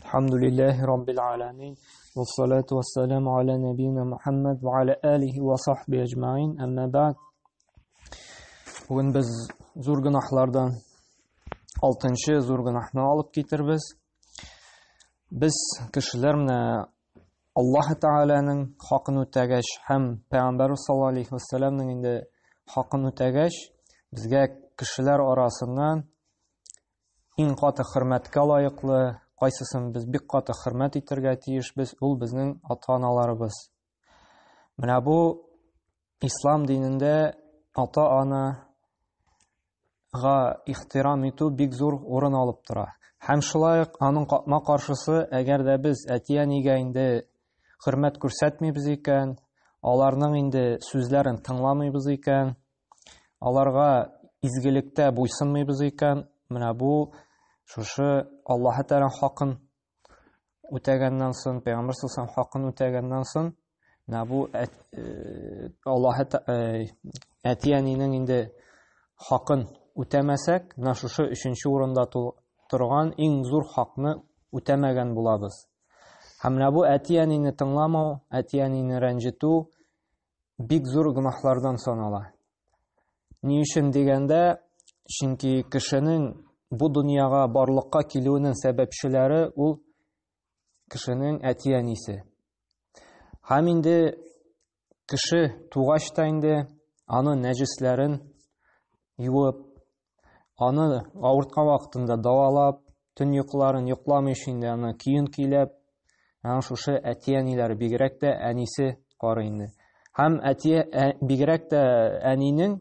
Алхамдулиллахи раббил аламин. Вассалату вассаламу аля набийна Мухаммад ва аля алихи ва сахби ажмаин. Әмма бa'д. Бүген без зур гөнаһлардан алтынчы зур гөнаһны алып китербез. Без кешеләр менә Аллаһ Тәгаләнең хакын үтәгәч һәм Пәйгамбәр саллаллаһу алейхи вәссәламнең инде хакын үтәгәч, безгә кешеләр арасыннан иң каты хөрмәткә лаеклы, кайсысын без бик каты хөрмәт итәргә тиешбез, ул безнең ата-аналарыбыз. Менә бу ислам динендә ата-ана га ихтирам итү бик зур урын алып тора. Һәм шулай ук аның капма каршысы, әгәр дә без әти-әнигә инде хөрмәт күрсәтмибез икән, аларның инде сүзләрен тыңламыйбыз икән, аларга изгелектә буйсынмыйбыз икән, менә бу шушы Аллаһы Тәгалә хакын үтәгәннән соң, Пәйгамбәр саллаллаху хакын үтәгәннән соң, менә бу Аллаһы әти-әнинең инде хакын үтәмәсәк, менә шушы өченче урында торган иң зур хакны үтәмәгән булабыз. Һәм менә бу әти-әнине тыңламау, әти-әнине рәнҗетү бик зур гөнаһлардан санала. Ни өчен дигәндә, чөнки кешенең бу дөньяга барлыкка килүенең сәбәпчеләре ул кешенең әти-әнисе. Һәм инде кеше тугач та инде аны нәҗесләрен юып, аны авырткан вакытында дәвалап, төн йокыларын йокламыйча инде аны көен көйләп, аның шушы әти-әниләре, бигрәк тә әнисе карый инде. Һәм әти, бигрәк тә әнинең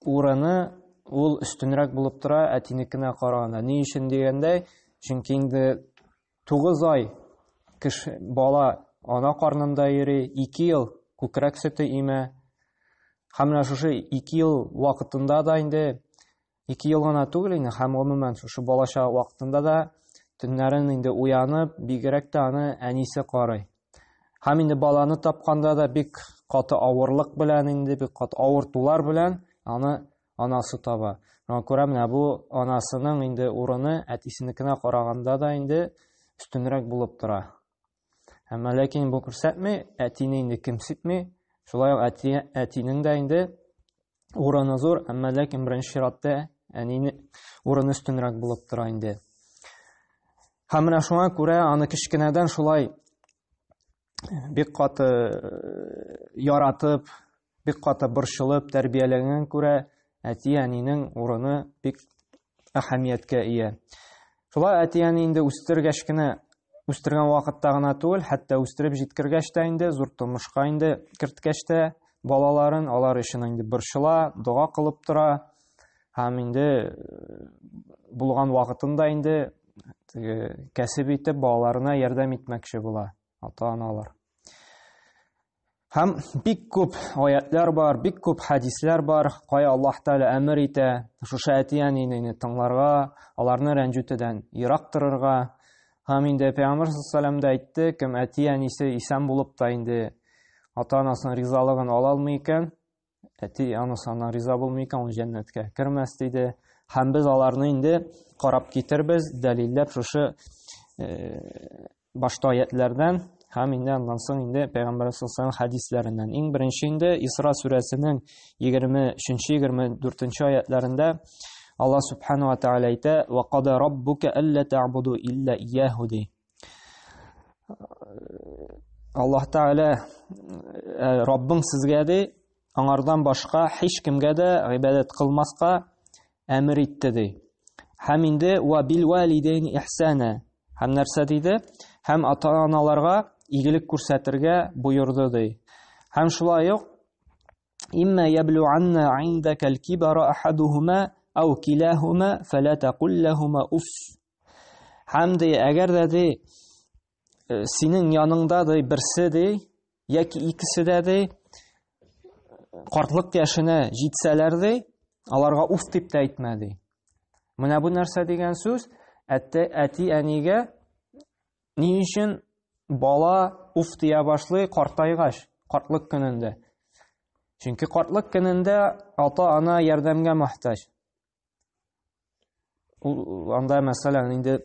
урыны ул өстенрәк булып тора әтинекенә караганда. Ни өчен дигәндә, чөнки инде 9 ай кеше бала ана карнында йөри, 2 ел күкрәк сөте имә. Һәм менә шушы 2 ел вакытында да инде 2 ел гына түгел инде, һәм гомумән шушы балача вакытында да төннәрен инде уянып, бигрәк тә аны әнисе карый. Һәм инде баланы тапканда да бик каты авырлык белән инде, бик каты авыртулар белән аны анасы таба. Шуңа күрә менә бу анасының инде урыны әтисенекенә караганда да инде өстенрәк булып тора. Әмма ләкин бу күрсәтми, әтине инде кимсетми. Шулай ук әти, әтинең дә инде урыны зур, әмма ләкин беренче чиратта әнине урыны өстенрәк булып тора инде. Һәм менә шуңа күрә аны кечкенәдән шулай бик каты яратып, бик каты борчылып тәрбияләгән күрә әти-әнинең урыны бик әһәмияткә ия. Шулай әти-әни инде үстергәч кенә, үстергән вакытта гына түгел, хәтта үстереп җиткергәч тә инде, зур тормышка инде керткәч тә балаларын, алар өчен инде борчыла, дога кылып тора һәм инде булган вакытында инде теге кәсеп итеп балаларына ярдәм итмәкче була ата-аналар. Һәм бик күп аятлар бар, бик күп хәдисләр бар, кая Аллаһ Тәгалә әмер итә, шушы әти-әнине тыңларга, аларны рәнҗүтүдән ерак торырга. Һәм инде Пәйгамбәр саллаллаху алейһи әйтте, кем әти-әнисе исән булып та инде ата-анасының ризалыгын ала алмый икән, әти анасы ана риза булмый икән, ул җәннәткә кермәс диде. Һәм без аларны инде карап китербез, дәлилләп шушы башта аятлардан һәм инде аннан соң инде Пәйгамбәр саллаллаху хәдисләреннән. Иң беренче инде Исра сүрәсенең 23-24 аятларында Аллаһ субхану ва тааля әйтә: "Ва када раббука алла та'буду илля ияһу" ди. Аллаһ Тааля Раббың сезгә ди, аңардан башка һич кемгә дә гыйбадәт кылмаска әмер итте ди. Һәм инде ва бил валидейни ихсана. Һәм нәрсә диде? Һәм ата-аналарга игелек күрсәтергә боерды ди. Һәм шулай ук имма яблуанна индака алкибара ахадухума ау килахума фала тaqul лахума уф. Һәм ди, әгәр дә ди, синең яныңда ди берсе ди, яки икесе дә ди, картлык яшенә җитсәләр ди, аларга уф дип тә әйтмә ди. Менә бу нәрсә дигән сүз? Әти, әти әнигә ни өчен бала уф дия башлый картайгач, картлык көнендә? Чөнки картлык көнендә ата-ана ярдәмгә мохтаҗ. Ул анда мәсәлән инде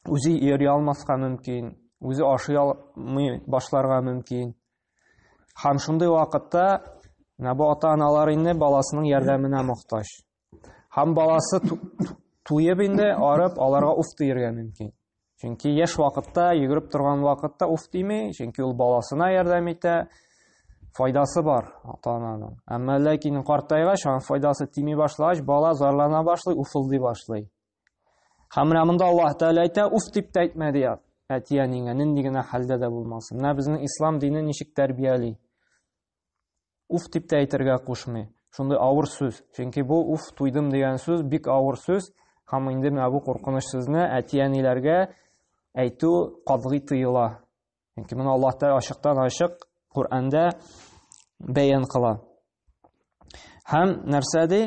Үзе йөри алмаска мөмкин, үзе ашый алмый башларга мөмкин. Һәм шундый вакытта менә бу ата-аналар инде баласының ярдәменә мохтаҗ. Һәм баласы туеп инде арып аларга уф диергә мөмкин. Чөнки яшь вакытта, йөгереп торган вакытта уф дими, чөнки ул баласына ярдәм итә, файдасы бар ата-ананың. Әмма ләкин картайгач, аның файдасы тими башлагач, бала зарлана башлый, уфылдый башлый. Һәм менә монда Аллаһ Тәгалә әйтә, уф дип тә әйтмә ди әти-әниңә, нинди генә хәлдә дә булмасын. Менә безнең ислам дине ничек тәрбияли. Уф дип тә әйтергә кушмый. Шундый авыр сүз. Чөнки бу уф туйдым дигән сүз бик авыр сүз. Һәм инде менә бу куркыныч сүзне әти-әниләргә әйтү катгый тыела. Чөнки моны Аллаһ Тәгалә ачыктан-ачык Коръәндә бәян кыла. Һәм нәрсә ди?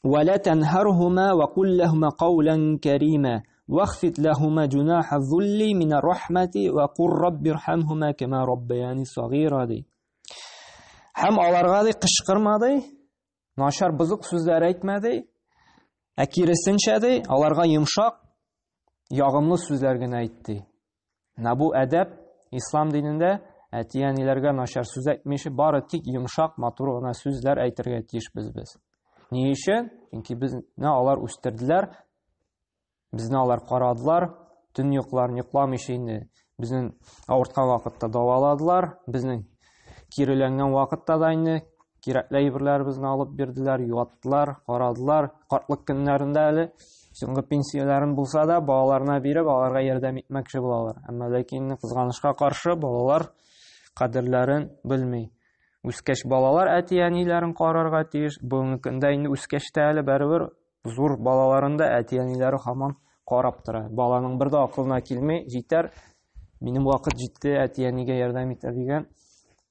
ولا تنهرهما وقل لهما قولا كريما واخفض لهما جناح الذل من الرحمة وقل رب ارحمهما كما ربياني صغيرا ди. Һәм аларга ди кычкырма ди, начар бозык сүзләр әйтмә ди, ә киресенчә ди, аларга йомшак, ягымлы сүзләр генә әйт ди. Менә бу әдәп ислам динендә әти-әниләргә начар сүз әйтмичә, бары тик йомшак, матур гына сүзләр әйтергә тиешбез без. Ни өчен? Чөнки безне алар үстерделәр, безне алар карадылар, төн йокыларын йокламыйча инде безнең авырткан вакытта дәваладылар, безнең киреләнгән вакытта да инде кирәкле әйберләребезне алып бирделәр, юаттылар, карадылар. Картлык көннәрендә әле соңгы пенсияләрен булса да балаларына биреп, аларга ярдәм итмәкче булалар. Әмма ләкин кызганычка каршы балалар кадерләрен белми. Үскәч балалар әти-әниләрен карарга тиеш. Бүгенге көндә инде үскәч тә әле барыбер Зур балаларын да әти-әниләре һаман карап тора. Баланың бер дә акылына килми, җитәр, минем вакыт җитте, әти-әнигә ярдәм итә дигән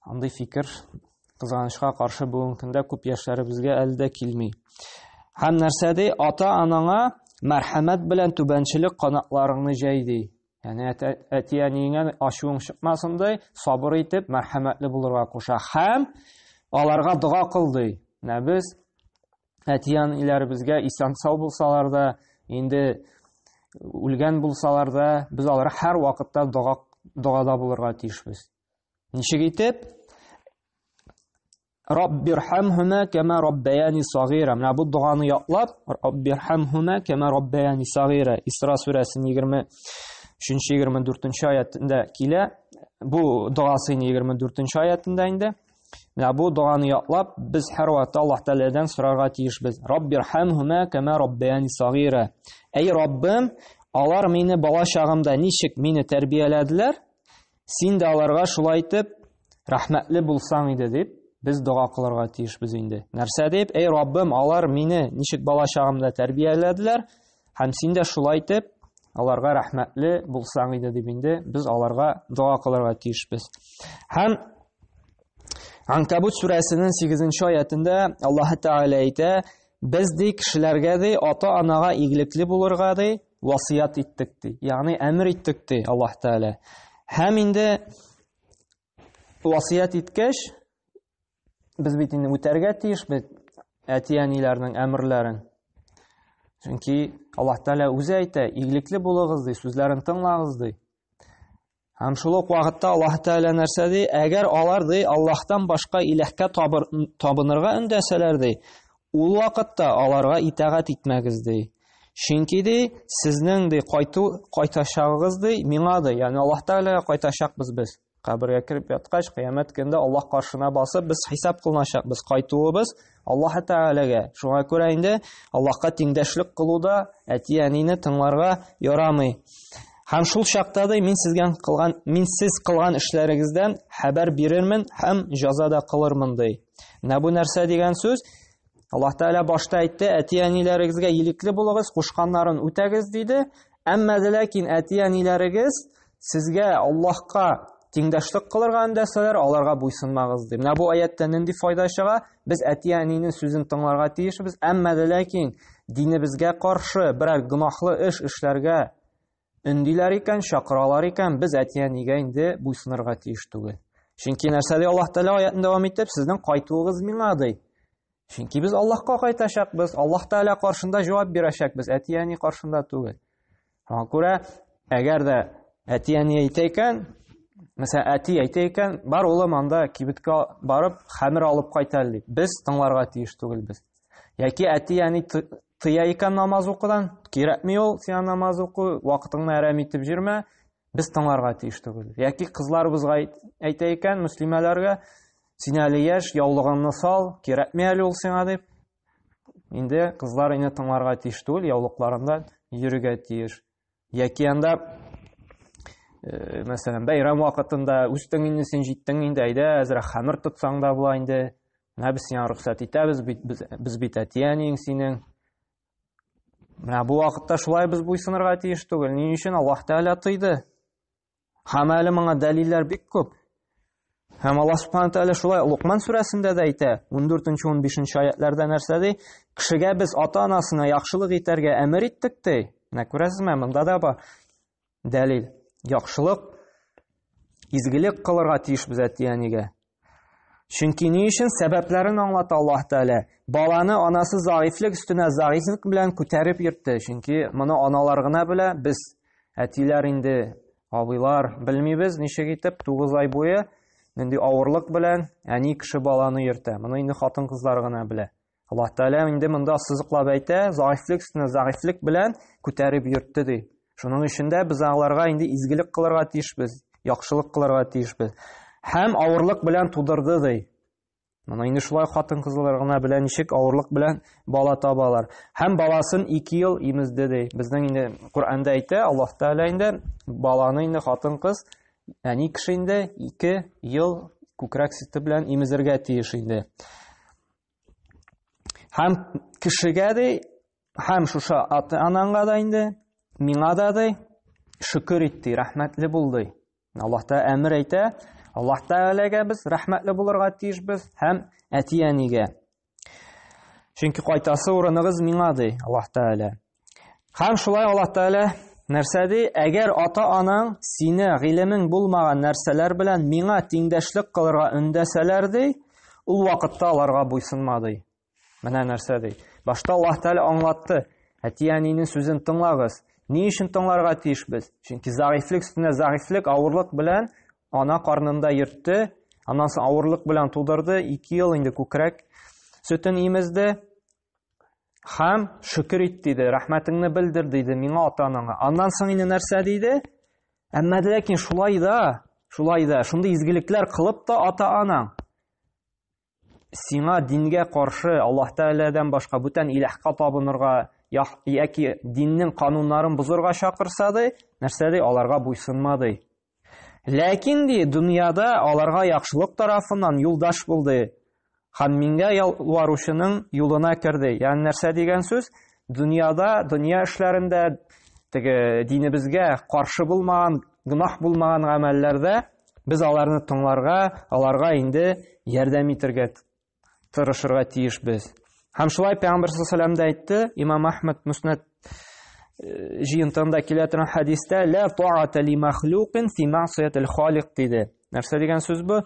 андый фикер кызганычка каршы бүгенге көндә күп яшьләребезгә әле дә килми. Һәм нәрсә ди? Ата-анаңа мәрхәмәт белән түбәнчелек канатларыңны җәй ди. Ягъни әти-әниеңә ачуың чыкмасын ди, сабыр итеп, мәрхәмәтле булырга куша. Һәм аларга дога кыл ди. Менә без әти-әниләребезгә исән-сау булсалар да, инде үлгән булсалар да, без аларга һәр вакытта дога догада булырга тиешбез. Ничек итеп? Раббирхамхума кама раббаяни сагира. Менә бу доганы ятлап, Раббирхамхума кама раббаяни сагира. Исра сүрәсенең 23-24 аятында килә. Бу догасы 24 аятында инде. Менә бу доганы ятлап, без һәрвакытта Аллаһ Тәгаләдән сорарга тиешбез. Раббирхамхума кама раббаяни сагира. Әй Раббым, алар мине бала чагымда ничек мине тәрбияләделәр, син дә аларга шулай итеп рәхмәтле булсаң иде дип, без дога кылырга тиешбез инде. Нәрсә дип? Әй Раббым, алар мине ничек бала чагымда тәрбияләделәр, һәм син дә шулай итеп аларга рәхмәтле булсаң иде дип инде без аларга дога кылырга тиешбез. Һәм Анкабут сүрәсенең 8 аятында Аллаһ Тәгалә әйтә, без ди кешеләргә ди ата-анага игелекле булырга ди васыят иттек ди. Ягъни әмер иттек ди Аллаһ Тәгалә. Һәм инде васыят иткәч, без бит инде үтәргә тиеш бит әти-әниләрнең әмерләрен. Чөнки Аллаһ Тәгалә үзе әйтә, игелекле булыгыз ди, сүзләрен тыңлагыз ди. Һәм шул ук вакытта Аллаһ Тәгалә нәрсә ди? Әгәр алар ди Аллаһтан башка иләһкә табынырга өндәсәләр ди, ул вакытта аларга итагать итмәгез ди. Чөнки ди, сезнең ди кайту кайтачагыгыз ди миңа ди, ягъни Аллаһ Тәгаләгә кайтачакбыз без. Кабергә кереп яткач, кыямәт көнендә Аллаһ каршына басып, без хисап кылыначакбыз. Кайтуыбыз Аллаһ Тәгаләгә. Шуңа күрә инде Аллаһка тиңдәшлек кылуда әти-әнине тыңларга ярамый. Һәм шул чакта да мин сезгә кылган, мин сез кылган эшләрегездән хәбәр бирермен һәм җаза да кылырмын ди. Менә бу нәрсә дигән сүз? Аллаһ Тәгалә башта әйтте, әти-әниләрегезгә илекле булыгыз, кушканнарын үтәгез диде. Әмма дә ләкин әти-әниләрегез сезгә Аллаһка тиңдәшлек кылырга өндәсәләр, аларга буйсынмагыз ди. Менә бу аяттан нинди файда чыга? Без әти-әнинең сүзен тыңларга тиешбез, әмма дә ләкин динебезгә каршы берәр гөнаһлы эш эшләргә өндиләр икән, чакыралар икән, без әти-әнигә инде буйсынырга тиеш түгел. Чөнки нәрсә ди Аллаһ Тәгалә аятын дәвам итеп, сезнең кайтуыгыз миңа ди. Чөнки без Аллаһка кайтачакбыз, Аллаһ Тәгалә каршында җавап бирәчәкбез, әти-әни каршында түгел. Шуңа күрә, әгәр дә әти-әни әйтә икән, мәсәлән, әти әйтә икән, бар улым анда кибеткә барып хәмер алып кайт әле дип, без тыңларга тиеш түгелбез. Яки әти-әни тыя икән намаз укудан, кирәкми ул сиңа намаз уку, вакытыңны әрәм итеп җөрмә, без тыңларга тиеш түгел. Яки кызларыбызга әйтә икән, мөслимәләргә, син әле яшь, яулыгыңны сал, кирәкми әле ул сиңа дип. Инде кызлар инде тыңларга тиеш түгел, яулыкларында йөрергә тиеш. Яки анда э, мәсәлән, бәйрәм вакытында үстең инде син җиттең инде, әйдә, әзрәк хәмер тотсаң да була инде. Менә без сиңа рөхсәт итәбез, бит без, без бит әти-әниең синең. Менә бу вакытта шулай без буйсынырга тиеш түгел. Ни өчен Аллаһ Тәгалә тыйды? Һәм әле моңа дәлилләр бик күп. Һәм Аллаһ Субхану Тәгалә шулай Лукман сүрәсендә дә әйтә, 14-15 аятларда нәрсә ди? Кешегә без ата-анасына яхшылык итәргә әмер иттек ди. Менә күрәсезме, монда да бар дәлил. Яхшылык, изгелек кылырга тиешбез әти-әнигә. Чөнки ни өчен сәбәпләрен аңлата Аллаһ Тәгалә. Баланы анасы заифлек өстенә заифлек белән күтәреп йөртте. Чөнки моны аналар гына белә, без әтиләр инде абыйлар белмибез, ничек итеп 9 ай буе нинди авырлык белән әни кеше баланы йөртә. Моны инде хатын-кызлар гына белә. Аллаһ Тәгалә инде монда сызыклап әйтә, заифлек өстенә заифлек белән күтәреп йөртте ди. Шуның өчен дә без аларга инде изгелек кылырга тиешбез, яхшылык кылырга тиешбез. Һәм авырлык белән тудырды ди. Моны инде шулай хатын-кызлар гына белә, ничек авырлык белән бала табалар. Һәм баласын 2 ел имезде ди. Безнең инде Коръәндә әйтә, Аллаһ Тәгалә инде баланы инде хатын-кыз әни кеше инде 2 ел күкрәк сөте белән имезергә тиеш инде. Һәм кешегә ди, һәм шушы ата-анаңга да инде, миңа да ди, шөкер ит ди, рәхмәтле бул ди. Аллаһ Тәгалә әмер әйтә, Аллаһ Тәгаләгә без рәхмәтле булырга тиешбез һәм әти-әнигә. Чөнки кайтасы урыныгыз миңа ди Аллаһ Тәгалә. Һәм шулай Аллаһ Тәгалә нәрсә ди? Әгәр ата-анаң сине гыйлемең булмаган нәрсәләр белән миңа тиңдәшлек кылырга өндәсәләр ди, ул вакытта аларга буйсынма ди. Менә нәрсә ди. Башта Аллаһ Тәгалә аңлатты. Әти-әнинең сүзен тыңлагыз. Ни өчен тыңларга тиешбез? Чөнки зәгыйфьлек өстенә зәгыйфьлек, авырлык белән ана карнында йөртте, аннан соң авырлык белән тудырды, 2 ел инде күкрәк сөтен имезде. Һәм шөкер ит диде, рәхмәтеңне белдер диде миңа ата-анаңа. Аннан соң инде нәрсә диде? Әмма ләкин шулай да, шулай да, шундый изгелекләр кылып та ата-анаң сиңа дингә каршы Аллаһ Тәгаләдән башка бүтән илаһка табынырга яки диннең кануннарын бозырга чакырса ди, нәрсә ди? Аларга буйсынма ди. Ләкин ди, дөньяда аларга яхшылык тарафыннан юлдаш булды. Һәм мингә ялваручының юлына керде. Ягъни нәрсә дигән сүз? Дөньяда, дөнья эшләрендә теге динебезгә каршы булмаган, гөнаһ булмаган гамәлләрдә без аларны тыңларга, аларга инде ярдәм итәргә тырышырга тиешбез. Һәм шулай Пәйгамбер саллаллаху алейһи әйтте, Имам Ахмад Муснад э, җыентыгында килә торган хәдистә ла таата ли махлукин фи маъсиятил халик диде. Нәрсә дигән сүз бу?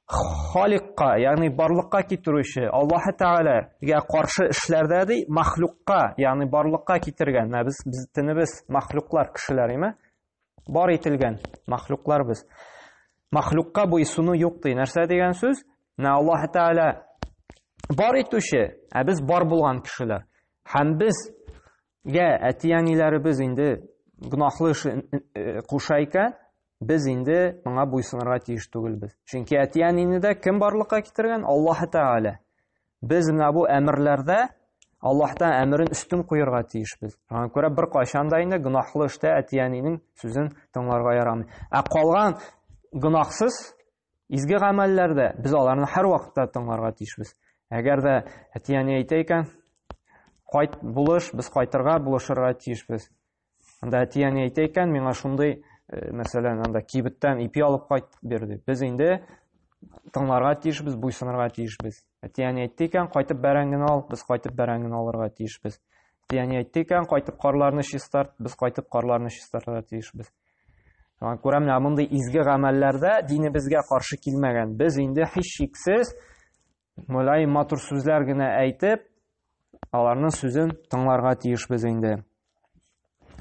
Халикка, ягъни барлыкка китерүче Аллаһ Тәгаләгә каршы эшләрдә ди, махлукка, ягъни барлыкка китергән. Менә без без тенебез махлуклар, кешеләр, име? Бар ителгән махлуклар без. Махлукка буйсыну юк ди. Нәрсә дигән сүз? Менә Аллаһ Тәгалә бар итүче, ә без бар булган кешеләр. Һәм без гә әти-әниләребез инде гөнаһлы эш э, э, куша икән, без инде моңа буйсынырга тиеш түгелбез. Чөнки әти-әнине дә кем барлыкка китергән? Аллаһ Тәгалә. Без менә бу әмерләрдә Аллаһтан әмерен өстен куярга тиешбез. Шуңа күрә бер кайчан да инде гөнаһлы эштә әти-әнинең сүзен тыңларга ярамый. Ә калган гөнаһсыз изге гамәлләрдә без аларны һәрвакытта тыңларга тиешбез. Әгәр дә әти-әни әйтә икән, кайт, булыш, без кайтырга, булышырга тиешбез. Анда әти-әни әйтә икән, миңа шундый, э, мәсәлән, анда кибеттән ипи алып кайт бир дип. Без инде тыңларга тиешбез, буйсынырга тиешбез. Әти-әни әйтте икән, кайтып бәрәңгене ал, без кайтып бәрәңгене алырга тиешбез. Әти-әни әйтте икән, кайтып карларны чистарт, без кайтып карларны чистартырга тиешбез. Шуңа күрә менә мондый изге гамәлләрдә динебезгә каршы килмәгән. Без инде һичшиксез мөлаем матур сүзләр генә әйтеп, аларның сүзен тыңларга тиешбез инде.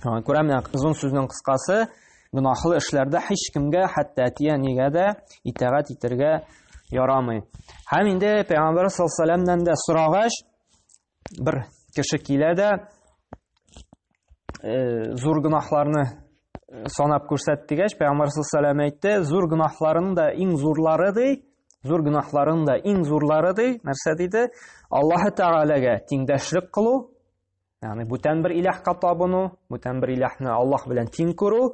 Шуңа күрә менә озын сүзнең кыскасы, гөнаһлы эшләрдә һичкемгә, хәтта әти-әнигә дә итагать итәргә ярамый. Һәм инде Пәйгамбәр саллаллаһу алейһи вәсәлләмнән дә сорагач, бер кеше килә дә э, зур гөнаһларны э, санап күрсәт дигәч, Пәйгамбәр саллаллаһу алейһи вәсәлләм әйтте, зур гөнаһларның да иң зурлары ди, зур гөнаһларның да иң зурлары ди, нәрсә диде? Аллаһы Тәгаләгә тиңдәшлек кылу, ягъни бүтән бер илаһка табыну, бүтән бер илаһны Аллаһ белән тиң күрү.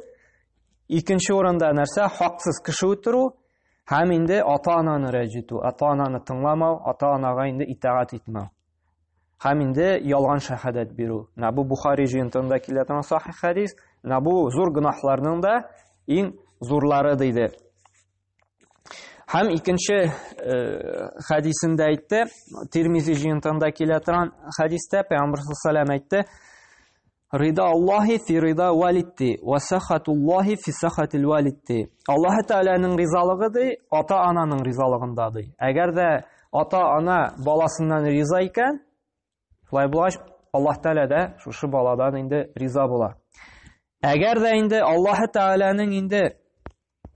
Икенче урында нәрсә? Хаксыз кеше үтерү һәм инде ата-ананы рәнҗетү, ата-ананы тыңламау, ата-анага инде итагать итмәү. Һәм инде ялган шәһадәт бирү. Менә бу Бухари җыентыгында килә торган сахих хәдис. Менә бу зур гөнаһларның да иң зурлары диде. Һәм икенче э, хәдисендә әйтте, Тирмизи җыентыгында килә торган хәдистә Пәйгамбер саллаллаху әйтте, Рида Аллаһи фи рида валидти, ва сахатуллаһи фи сахатил валидти. Аллаһ Тәгаләнең ризалыгы ди, ата-ананың ризалыгында ди. Әгәр дә ата-ана баласыннан риза икән, шулай булгач, Аллаһ Тәгалә дә шушы баладан инде риза була. Әгәр дә инде Аллаһ Тәгаләнең инде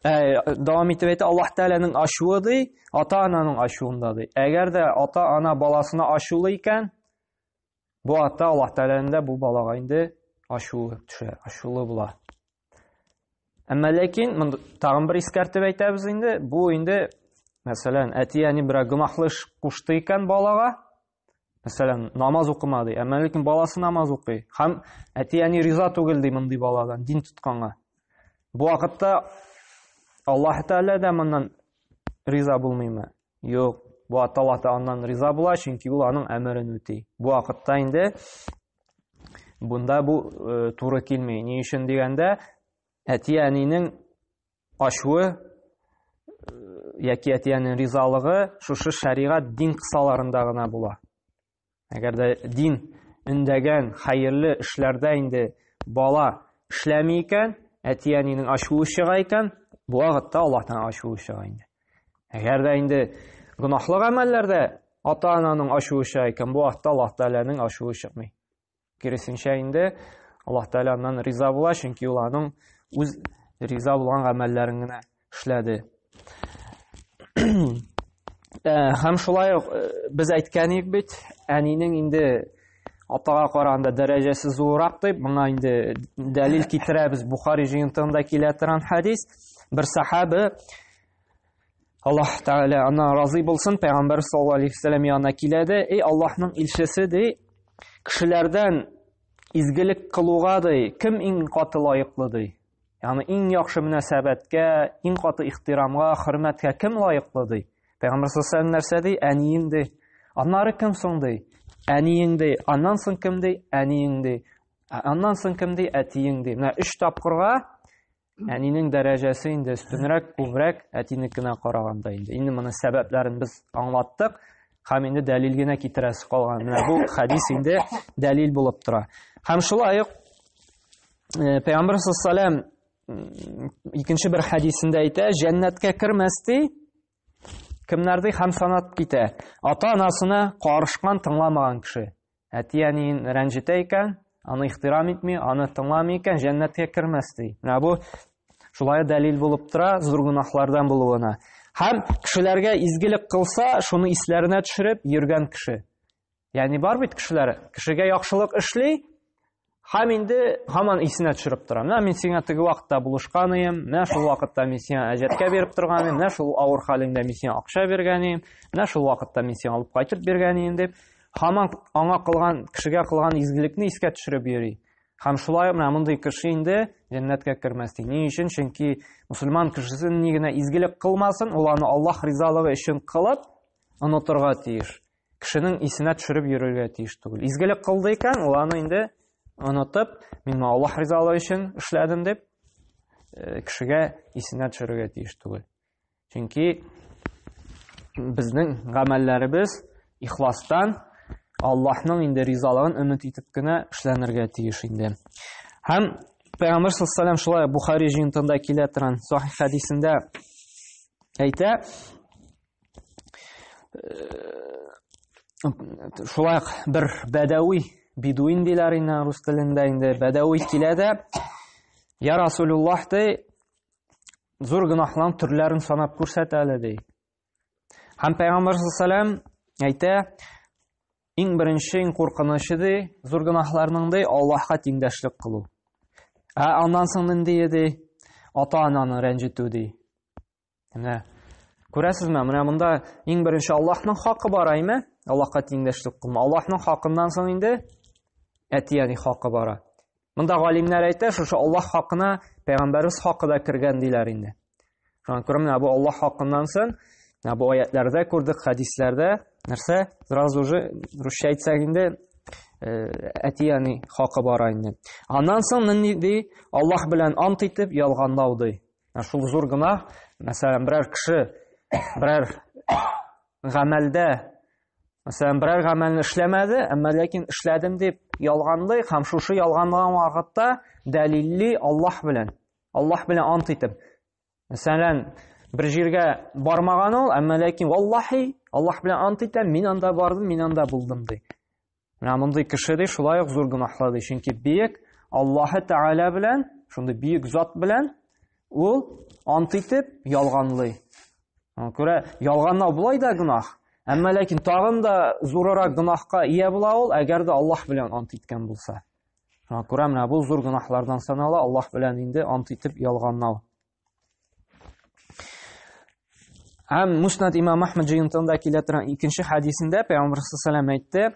ә, дәвам итеп әйтә, Аллаһ Тәгаләнең ачуы ди, ата-ананың ачуында ди. Әгәр дә ата-ана баласына ачулы икән, Бу ата Аллаһ Тәгаләнең дә бу балага инде ачуы төшә, ачулы була. Әмма ләкин монда тагын бер искәртеп әйтәбез инде, бу инде мәсәлән, әти-әни берәр гөнаһлы эш кушты икән балага, мәсәлән, намаз укыма ди, әмма ләкин баласы намаз укый һәм әти-әни риза түгел ди мондый баладан, дин тотканга. Бу вакытта Аллаһ Тәгалә дә моннан риза булмыймы? Юк, бу ата Аллаһ та аннан риза була, чөнки ул аның әмерен үти. Бу вакытта инде бунда бу э, туры килми. Ни өчен дигәндә, әти-әнинең ачуы э, яки әти-әнинең ризалыгы шушы шәригать дин кысаларында гына була. Әгәр дә дин өндәгән хәерле эшләрдә инде бала эшләми икән, әти-әнинең ачуы чыга икән, бу вакытта Аллаһтан ачуы чыга инде. Әгәр дә инде гөнаһлы гамәлләрдә ата-ананың ачуы чыга икән, бу вакытта Аллаһ Тәгаләнең ачуы чыкмый. Киресенчә инде Аллаһ Тәгалә аннан риза була, чөнки ул аның үз риза булган гамәлләрен генә эшләде. Э, һәм шулай ук э, без әйткән идек бит, әнинең инде атага караганда дәрәҗәсе зуррак дип, моңа инде дәлил китерәбез. Бухари җыентыгында килә торган хәдис. Бер сахаба Аллаһ Тәгалә аннан разый булсын, Пәйгамбәр саллаллаһу алейһи вәсәлләм янына килә дә, "Эй Аллаһның илчесе, ди, кешеләрдән изгелек кылуга ди, кем иң каты лаеклы ди? Ягъни иң яхшы мөнәсәбәткә, иң каты ихтирамга, хөрмәткә кем лаеклы ди? Пәйгамбәр саллаллаһу алейһи нәрсә ди? Әниең ди. Аннары кем соң ди? Әниең ди. Аннан соң кем ди? Әниең ди. Аннан соң кем ди? Әтиең ди. Менә өч тапкырга Әнинең дәрәҗәсе инде өстенрәк, күбрәк әтинекенә караганда инде. Инде моның сәбәпләрен без аңлаттык һәм инде дәлил генә китерәсе калган. Менә бу хәдис инде дәлил булып тора. Һәм шулай ук э, Пәйгамбер саллаллаху икенче бер хәдисендә әйтә, җәннәткә кермәс ди, кемнәр ди һәм санап китә. Ата-анасына карышкан, тыңламаган кеше. Әти-әниен рәнҗетә икән, аны ихтирам итми, аны тыңламый икән, җәннәткә кермәс ди. Менә бу шулай дәлил булып тора зур гөнаһлардан булуына. Һәм кешеләргә изгелек кылса, шуны исләренә төшереп йөргән кеше. Ягъни бар бит кешеләр, кешегә яхшылык эшли, Һәм инде һаман исенә төшереп тора. Менә мин сиңа теге вакытта булышкан идем, менә шул вакытта мин сиңа әҗәткә биреп торган идем, менә шул авыр хәлеңдә мин сиңа акча биргән идем, менә шул вакытта мин сиңа алып кайтып биргән идем дип, һаман аңа кылган, кешегә кылган изгелекне искә төшереп йөри. Һәм шулай менә мондый кеше инде җәннәткә кермәс ди. Ни өчен? Чөнки мусульман кешесе ни генә изгелек кылмасын, ул аны Аллаһ ризалыгы өчен кылып, онытырга тиеш. Кешенең исенә төшереп йөрергә тиеш түгел. Изгелек кылды икән, ул аны инде онытып, мин моны Аллаһ ризалыгы өчен эшләдем дип, э, кешегә исенә төшерергә тиеш түгел. Чөнки безнең гамәлләребез ихластан Аллаһның инде ризалыгын өмет итеп кенә эшләнергә тиеш инде. Һәм Пәйгамбәр саллаллаху алейһи шулай Бухари җыентыгында килә торган сахих хәдисендә әйтә, шулай ук бер бәдәви бедуин диләр инде рус телендә инде, бәдәви килә дә, Я Расулуллаһ ди, зур гөнаһларның төрләрен санап күрсәт әле ди. Һәм Пәйгамбәр саллаллаху әйтә, иң беренче, иң куркынычы ди, зур гөнаһларның ди, Аллаһка тиңдәшлек кылу. Ә аннан соң нинди ди? Ата-ананы рәнҗетү ди. Менә күрәсезме, менә монда иң беренче Аллаһның хакы бар, әйме? Аллаһка тиңдәшлек кылма. Аллаһның хакыннан соң инде әти-әни хакы бара. Монда галимнәр әйтә, шушы Аллаһ хакына пәйгамбәрбез хакы да кергән диләр инде. Шуңа күрә менә бу Аллаһ хакыннан соң, менә бу аятләрдә күрдек, хәдисләрдә нәрсә? Сразу же русча әйтсәк инде, әти-әни хакы бара инде. Аннан соң нинди ди? Аллаһ белән ант итеп ялганлау ди. Шул зур гөнаһ, мәсәлән, берәр кеше берәр гамәлдә, мәсәлән, берәр гамәлне эшләмәде, әмма ләкин эшләдем дип ялганлый һәм шушы ялганлаган вакытта дәлилли Аллаһ белән, Аллаһ белән ант итеп. Мәсәлән, бер җиргә бармаган ул, әмма ләкин валлаһи, Аллаһ белән ант итәм, мин анда бардым, мин анда булдым ди. Менә мондый кеше ди шулай ук зур гөнаһлы ди, чөнки бөек Аллаһы Тәгалә белән, шундый бөек зат белән ул ант итеп ялганлый. Аңа күрә ялганлау болай да гөнаһ, әмма ләкин тагын да зурырак гөнаһка ия була ул, әгәр дә Аллаһ белән ант иткән булса. Шуңа күрә менә бу зур гөнаһлардан санала, Аллаһ белән инде ант итеп ялганлау. Һәм Муснад имам Ахмад җыентыгында килә торган икенче хәдисендә Пәйгамбәр саллаллаху әйтте,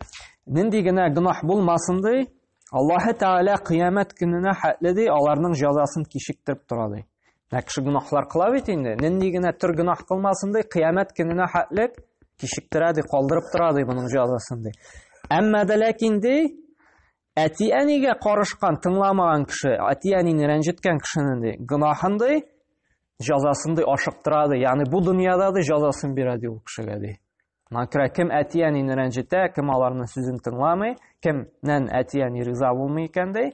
нинди генә гөнаһ булмасын ди, Аллаһы Тәгалә кыямәт көненә хәтле ди, аларның җәзасын кичектереп тора ди. Менә кеше гөнаһлар кыла бит инде, нинди генә төр гөнаһ кылмасын ди, кыямәт көненә хәтле кичектерә ди, калдырып тора ди моның җәзасын ди. Әмма дә ләкин ди, Әти-әнигә карышкан, тыңламаган кеше, әти-әнине рәнҗеткән кешенең ди, гөнаһын ди, җәзасын ди ашыктыра ди. Ягъни бу дөньяда ди җәзасын бирә ди ул кешегә ди. Шуңа күрә кем әти-әнине рәнҗетә, кем аларның сүзен тыңламый, кемнән әти-әни риза булмый икән ди,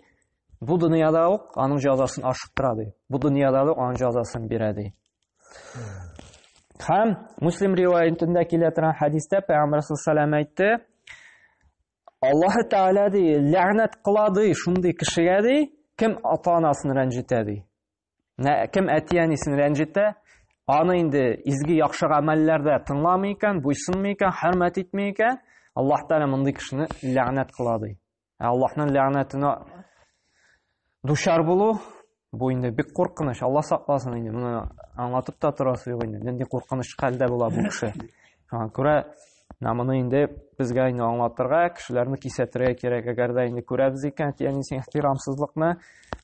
бу дөньяда ук аның җәзасын ашыктыра ди. Бу дөньяда ук аның җәзасын бирә ди. Һәм Муслим риваятендә килә торган хәдистә Пәйгамбәр саллаллаху алейһи әйтте, Аллаһы Тәгалә ди, ләгънәт кыла ди, шундый кешегә ди, кем ата-анасын рәнҗетә ди. Кем әти-әнисен рәнҗетә, аны инде изге яхшы гамәлләрдә тыңламый икән, буйсынмый икән, хөрмәт итми икән, Аллаһ Тәгалә мондый кешене ләгънәт кыла ди. Ә Аллаһның ләгънәтенә дучар булу бу инде бик куркыныч. Алла сакласын инде. Моны аңлатып та торасы юк инде. Нинди куркыныч хәлдә була бу кеше. Шуңа күрә менә моны инде безгә инде аңлатырга, кешеләрне кисәтергә кирәк. Әгәр дә инде күрәбез икән, әти-әнисен ихтирамсызлыкны,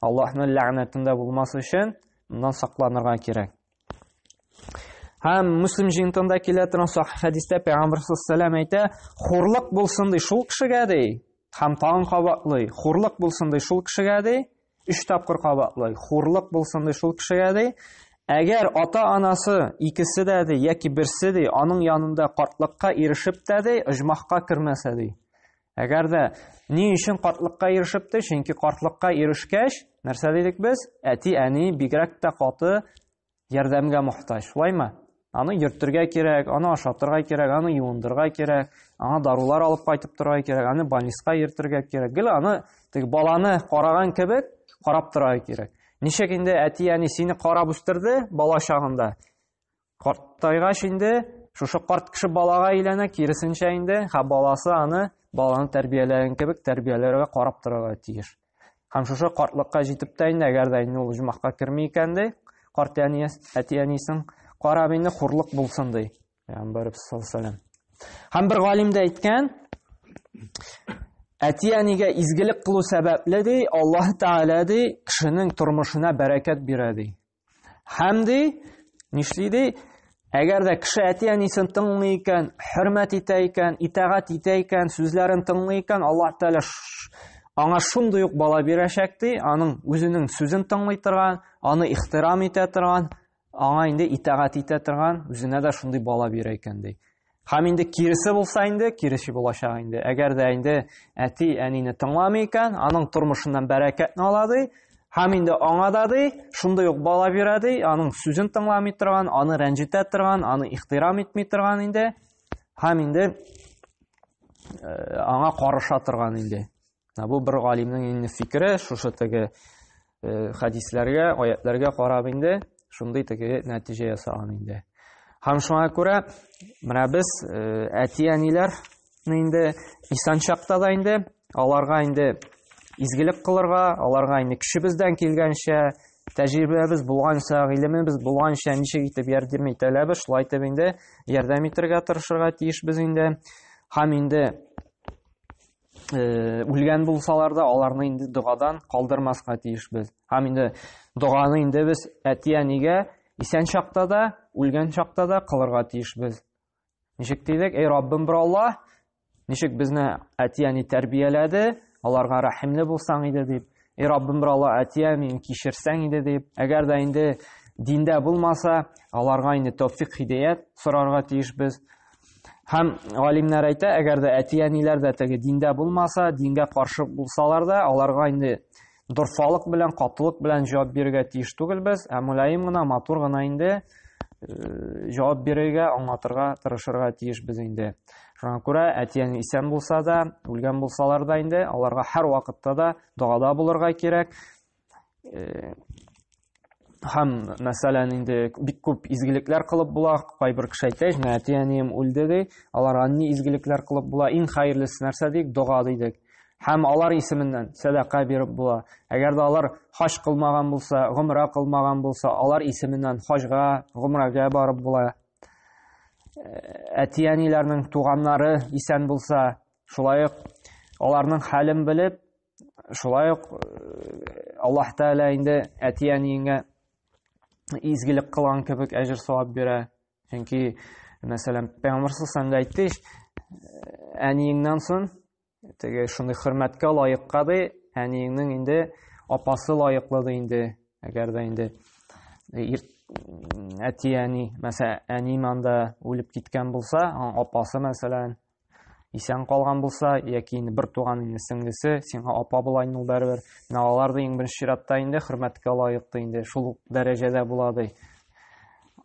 Аллаһның ләгънәтендә булмас өчен моннан сакланырга кирәк. Һәм Муслим җыентында килә торган сахих хәдистә Пәйгамбер саллаллаху әйтә, хурлык булсын ди шул кешегә ди, һәм тагын кабатлый, хурлык булсын ди шул кешегә ди, өч тапкыр кабатлый, хурлык булсын ди шул кешегә ди. Әгәр ата-анасы икесе дә ди яки берсе ди, аның янында картлыкка ирешеп тә ди, оҗмахка кермәсә ди. Әгәр дә ни өчен картлыкка ирешеп ди? Чөнки картлыкка ирешкәч, нәрсә дидек без? Әти-әни бигрәк тә каты ярдәмгә мохтаҗ, шулаймы? Аны йөртергә кирәк, аны ашатырга кирәк, аны юындырырга кирәк, аңа дарулар алып кайтып торырга кирәк, аны больницага йөртергә кирәк. Гел аны теге баланы караган кебек карап торырга кирәк. Ничек инде әти-әни сине карап үстерде бала чагында? Картайгач инде шушы карт кеше балага әйләнә, киресенчә инде, һәм баласы аны баланы тәрбияләгән кебек тәрбияләргә карап торырга тиеш. Һәм шушы картлыкка җитеп тә инде, әгәр дә инде ул оҗмахка керми икән ди, карт әни, әти әнисен карап инде хурлык булсын ди. Пәйгамбәрбез саллаллаху алейһи Һәм бер галим дә әйткән, әти әнигә изгелек кылу сәбәпле ди, Аллаһ Тәгалә ди, кешенең тормышына бәрәкәт бирә ди. Һәм ди, нишли ди? Әгәр дә кеше әти-әнисен тыңлый икән, хөрмәт итә икән, итагать итә икән, сүзләрен тыңлый икән, Аллаһ Тәгалә аңа шундый ук бала бирәчәк ди, аның үзенең сүзен тыңлый торган, аны ихтирам итә торган, аңа инде итагать итә торган, үзенә дә шундый бала бирә икән ди. Һәм инде киресе булса инде, киресе булачак инде. Әгәр дә инде әти әнине тыңламый икән, аның тормышыннан бәрәкәтне ала ди, һәм инде аңа да ди, шундый ук бала бирә ди, аның сүзен тыңламый торган, аны рәнҗетә торган, аны ихтирам итми торган инде, һәм инде аңа карыша торган инде. Менә бу бер галимнең инде фикере, шушы теге хәдисләргә, аятләргә карап инде шундый теге нәтиҗә ясаган инде. Һәм шуңа күрә менә без әти-әниләр инде исән чакта да инде аларга инде изгелек кылырга, аларга инде көчебездән килгәнчә, тәҗрибәбез булганча, гыйлемебез булганча ничек итеп ярдәм итә алабыз, шулай итеп инде ярдәм итәргә тырышырга тиешбез инде. Һәм инде үлгән булсалар да, аларны инде догадан калдырмаска тиешбез. Һәм инде доганы инде без әти-әнигә исән чакта да, үлгән чакта да кылырга тиешбез. Ничек дидек? Эй Раббым бер Алла, ничек безне әти-әни тәрбияләде, аларга рәхимле булсаң иде дип. Эй Раббым бер Алла, әти-әнине кичерсәң иде дип. Әгәр дә инде диндә булмаса, аларга инде тәүфик, һидәят сорарга тиешбез. Һәм галимнәр әйтә, әгәр дә әти-әниләр дә теге диндә булмаса, дингә каршы булсалар да, аларга инде дорфалык белән, катылык белән җавап бирергә тиеш түгелбез, ә мөлаем гына, матур гына инде җавап бирергә, аңлатырга тырышырга тиешбез инде. Шуңа күрә әти-әни исән булса да, үлгән булсалар да инде, аларга һәр вакытта да догада булырга кирәк. Һәм, мәсәлән, инде бик күп изгелекләр кылып була. Кайбер кеше әйтә, менә әти-әнием үлде ди, аларга ни изгелекләр кылып була? Иң хәерлесе нәрсә дик? Дога дидек. Һәм алар исеменнән сәдака биреп була. Әгәр дә алар хаҗ кылмаган булса, гомра кылмаган булса, алар исеменнән хаҗга, гомрәгә барып була. Әти-әниләрнең туганнары исән булса, шулай ук аларның хәлен белеп, шулай ук Аллаһ Тәгалә инде әти-әниеңә изгелек кылган кебек әҗер савап бирә. Чөнки, мәсәлән, Пәйгамбәр саллаллаху алейһи әйтте, әниеңнән соң теге шундый хөрмәткә лаекка ди, әниеңнең инде апасы лаеклы ди инде, әгәр дә инде әти-әни, мәсәлән, әнием анда үлеп киткән булса, апасы, мәсәлән, исән калган булса, яки инде бер туган инде сеңлесе, сиңа апа була инде ул барыбер. Менә алар да иң беренче чиратта инде хөрмәткә лаеклы инде, шул ук дәрәҗәдә була ди.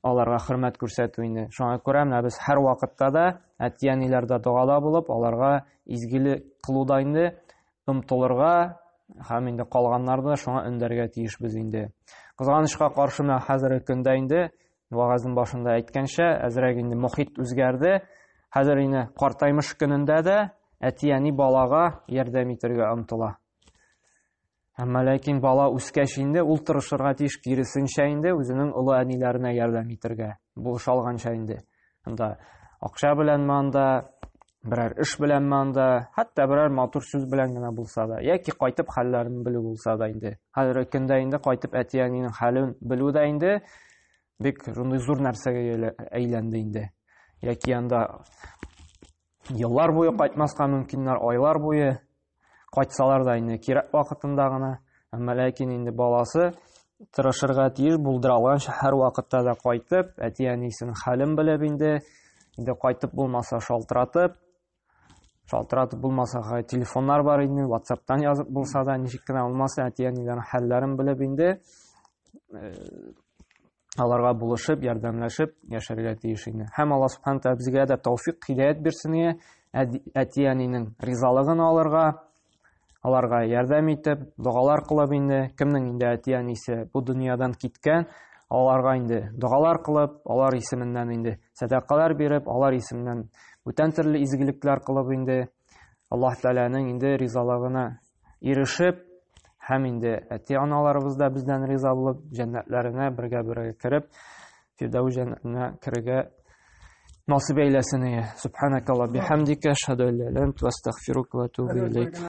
Аларга хөрмәт күрсәтү инде. Шуңа күрә менә без һәр вакытта да әти-әниләрдә догада булып, аларга изгелек кылуда инде омтылырга һәм инде калганнарны да шуңа өндәргә тиешбез инде. Кызганычка каршы менә хәзерге көндә инде вагазның башында әйткәнчә, әзрәк инде мохит үзгәрде. Хәзер инде картаймыш көнендә дә әти-әни балага ярдәм итәргә омтыла. Әмма ләкин бала үскәч инде ул тырышырга тиеш, киресенчә инде үзенең олы әниләренә ярдәм итәргә, булыша алганча инде. Анда акча беләнме анда, берәр эш беләнме анда, хәтта берәр матур сүз белән генә булса да, яки кайтып хәлләрен белү булса да инде. Хәзерге көндә инде кайтып әти-әнинең хәлен белү дә инде бик шундый зур нәрсәгә әйләнде инде. Яки анда еллар буе кайтмаска мөмкиннәр, айлар буе кайтсалар да инде кирәк вакытында гына. Әмма ләкин инде баласы тырышырга тиеш, булдыра алганча һәр вакытта да кайтып, әти-әнисенең хәлен белеп инде, инде кайтып булмаса шалтыратып, шалтыратып булмаса телефоннар бар инде, WhatsApp-тан язып булса да, ничек кенә булмасын, әти-әниләрнең хәлләрен белеп инде, аларга булышып, ярдәмләшеп яшәргә тиеш инде. Һәм Алла Субхану тәгалә безгә дә тәүфик, һидәят бирсен ие, әти-әнинең ризалыгын алырга, аларга ярдәм итеп, догалар кылып инде, кемнең инде әти-әнисе бу дөньядан киткән, аларга инде догалар кылып, алар исеменнән инде сәдакалар биреп, алар исеменнән бүтән төрле изгелекләр кылып инде Аллаһ Тәгаләнең инде ризалыгына ирешеп, һәм инде әти-аналарыбыз да бездән риза булып, җәннәтләренә бергә-бергә кереп, Фирдәүс җәннәтенә керергә насыйп әйләсен. Субханакалла бихамдика, ашһаду ан ла иляха илля анта, астагфирука ва атубу илейк.